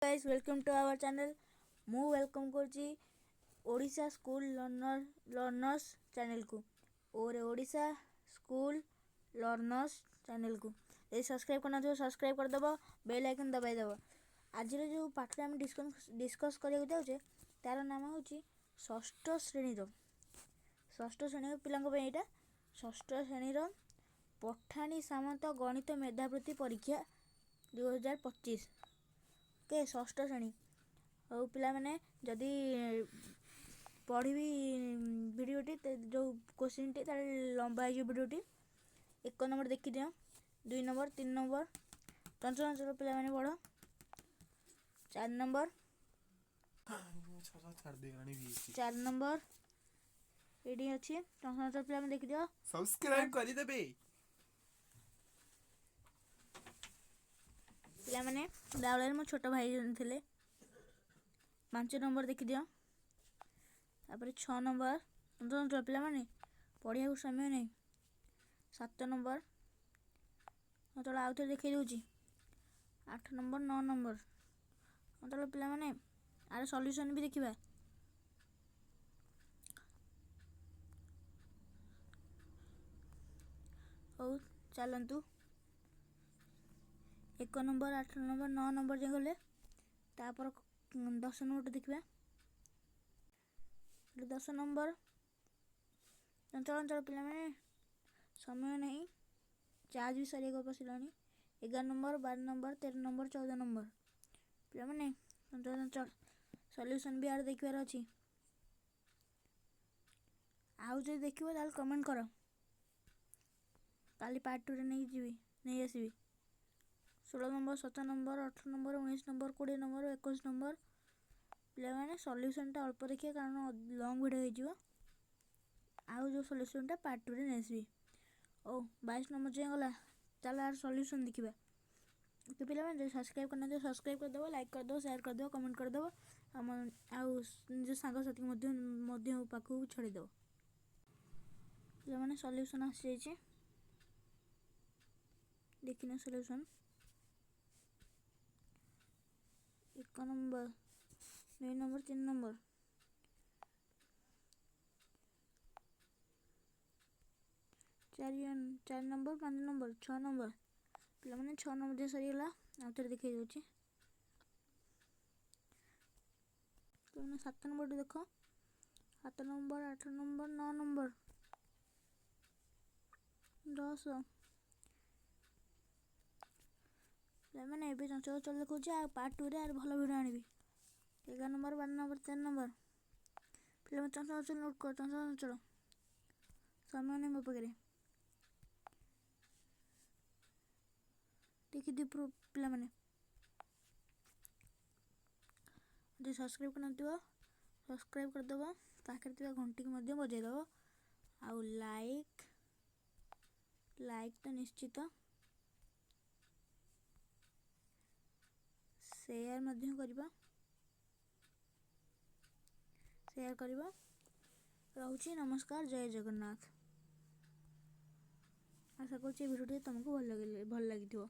Guys, welcome to our channel. ମୁଁ welcome କରୁଛି Odisha school learners ଚ୍ୟାନେଲ୍କୁ ଓରେ ଓଡ଼ିଶା ସ୍କୁଲ ଲର୍ଣ୍ଣର୍ସ ଚ୍ୟାନେଲ୍କୁ। ଯଦି ସବସ୍କ୍ରାଇବ୍ କରିନଥିବ, ସବସ୍କ୍ରାଇବ୍ କରିଦେବ, ବେଲ୍ ଆଇକନ୍ ଦବାଇ ଦେବ। ଆଜିର ଯେଉଁ ପାଠଟା ଆମେ ଡିସ୍କସ୍ କରିବାକୁ ଯାଉଛେ, ତାର ନାମ ହେଉଛି ଷଷ୍ଠ ଶ୍ରେଣୀର ପିଲାଙ୍କ ପାଇଁ। ଏଇଟା ଷଷ୍ଠ ଶ୍ରେଣୀର ପଠାଣି ସାମନ୍ତ ଗଣିତ ମେଧାବୃତ୍ତି ପରୀକ୍ଷା 2025। ଓକେ, ଷଷ୍ଠ ଶ୍ରେଣୀ। ହଉ ପିଲାମାନେ, ଯଦି ପଢ଼ିବି ଭିଡ଼ିଓଟି, ଯେଉଁ କୋଶ୍ଚିନ୍ଟି, ତାହେଲେ ଲମ୍ବା ହେଇଯିବ ଭିଡ଼ିଓଟି। 1 ନମ୍ବର ଦେଖିଦିଅ, 2 ନମ୍ବର, 3 ନମ୍ବର। ଚଞ୍ଚଳ ଚଞ୍ଚଳ ପିଲାମାନେ ପଢ଼। 4 ନମ୍ବର। ଛାଡ଼ି ଦେଇଗଲାଣି ବି। 4 ନମ୍ବର ଏଇଠି ଅଛି। ଚଞ୍ଚଳ ଚଞ୍ଚଳ ପିଲାମାନେ ଦେଖିଦିଅ। ସବସ୍କ୍ରାଇବ କରିଦେବେ। ପିଲାମାନେ, ଦାଉଳରେ ମୋ ଛୋଟ ଭାଇ ଜଣେ ଥିଲେ। 5 ନମ୍ବର ଦେଖିଦିଅ, ତାପରେ 6 ନମ୍ବର। ଚଞ୍ଚଳ ଚଞ୍ଚଳ ପିଲାମାନେ, ପଢ଼ିବାକୁ ସମୟ ନାହିଁ। 7 ନମ୍ବର ଚଞ୍ଚଳ, ଆଉ ଥରେ ଦେଖେଇ ଦେଉଛି। 8 ନମ୍ବର, 9 ନମ୍ବର ଚଞ୍ଚଳ ପିଲାମାନେ। ଆର ସଲ୍ୟୁସନ୍ ବି ଦେଖିବା। ହଉ ଚାଲନ୍ତୁ, 1 ନମ୍ବର, 8 ନମ୍ବର, 9 ନମ୍ବର ଯାଏଁ ଗଲେ, ତାପରେ 10 ନମ୍ବରଟା ଦେଖିବା। 10 ନମ୍ବର। ଚଞ୍ଚଳ ଚଞ୍ଚଳ ପିଲାମାନେ, ସମୟ ନାହିଁ, ଚାର୍ଜ ବି ସରିବାକୁ ବସିଲାଣି। 11 ନମ୍ବର, 12 ନମ୍ବର, 13 ନମ୍ବର, 14 ନମ୍ବର। ପିଲାମାନେ, ଚଞ୍ଚଳ ଚଞ୍ଚଳ, ସଲ୍ୟୁସନ୍ ବି ଆର ଦେଖିବାର ଅଛି। ଆଉ ଯଦି ଦେଖିବ ତାହେଲେ କମେଣ୍ଟ କର, କାଲି ପାର୍ଟ 2ରେ ନେଇକି ଯିବି, ନେଇ ଆସିବି। 16 number, 17 number, 18 number, 19 number, 20 number, 21 number. ପିଲାମାନେ, ସଲ୍ୟୁସନ୍ଟା ଅଳ୍ପ ଦେଖିବା, କାରଣ ଲଙ୍ଗ୍ ଭିଡ଼ିଓ ହେଇଯିବ। ଆଉ ଯେଉଁ ସଲ୍ୟୁସନ୍ଟା ପାର୍ଟ 2ରେ ନେଇ ଆସିବି। ହଉ, 22 ନମ୍ବର ଯାଏଁ ଗଲା, ତାହେଲେ ଆର ସଲ୍ୟୁସନ୍ ଦେଖିବା। ଓକେ ପିଲାମାନେ, ଯଦି ସବସ୍କ୍ରାଇବ୍ କରିନଥିବ, ସବସ୍କ୍ରାଇବ୍ କରିଦେବ, ଲାଇକ୍ କରିଦେବ, ସେୟାର କରିଦେବ, କମେଣ୍ଟ କରିଦେବ, ଆମ ଆଉ ନିଜ ସାଙ୍ଗସାଥିଙ୍କୁ ମଧ୍ୟ ପାଖକୁ ଛାଡ଼ିଦେବ। ପିଲାମାନେ, ସଲ୍ୟୁସନ୍ ଆସିଯାଇଛି, ଦେଖିନିଅ solution. 1 number, 2 number, 3 number, 4 number, 5 number, 6 number. ପିଲାମାନେ, 6 ନମ୍ବର ଯାଏ ସରିଗଲା, ଆଉ ଥରେ ଦେଖେଇ ଦେଉଛି। ପିଲାମାନେ, 7 ନମ୍ବରଟି ଦେଖ, 7 ନମ୍ବର, 8 ନମ୍ବର, 9 ନମ୍ବର, 10। ପିଲାମାନେ, ଏବେ ଚଞ୍ଚଳ ଚଞ୍ଚଳ ଦେଖାଉଛି, ଆଉ ପାର୍ଟ 2ରେ ଆର ଭଲ ଭିଡ଼ିଓ ଆଣିବି। 11 ନମ୍ବର, 12 ନମ୍ବର, 13 ନମ୍ବର। ପିଲାମାନେ, ଚଞ୍ଚଳ ଚଞ୍ଚଳ ନୋଟ୍ କର, ଚଞ୍ଚଳ ଚଞ୍ଚଳ, ସମୟ ନାହିଁ ମୋ ପାଖରେ। ଦେଖିଦିଅ ପିଲାମାନେ। ଯଦି ସବସ୍କ୍ରାଇବ୍ କରିନଥିବ, ସବସ୍କ୍ରାଇବ୍ କରିଦେବ, ପାଖରେ ଥିବା ଘଣ୍ଟିକୁ ମଧ୍ୟ ବଜାଇଦେବ, ଆଉ ଲାଇକ୍, ଲାଇକ୍ ତ ନିଶ୍ଚିତ, ସେୟାର ମଧ୍ୟ କରିବ, ସେୟାର କରିବ। ରହୁଛି, ନମସ୍କାର, ଜୟ ଜଗନ୍ନାଥ। ଆଶା କରୁଛି ଏ ଭିଡ଼ିଓଟି ତୁମକୁ ଭଲ ଲାଗିଥିବ।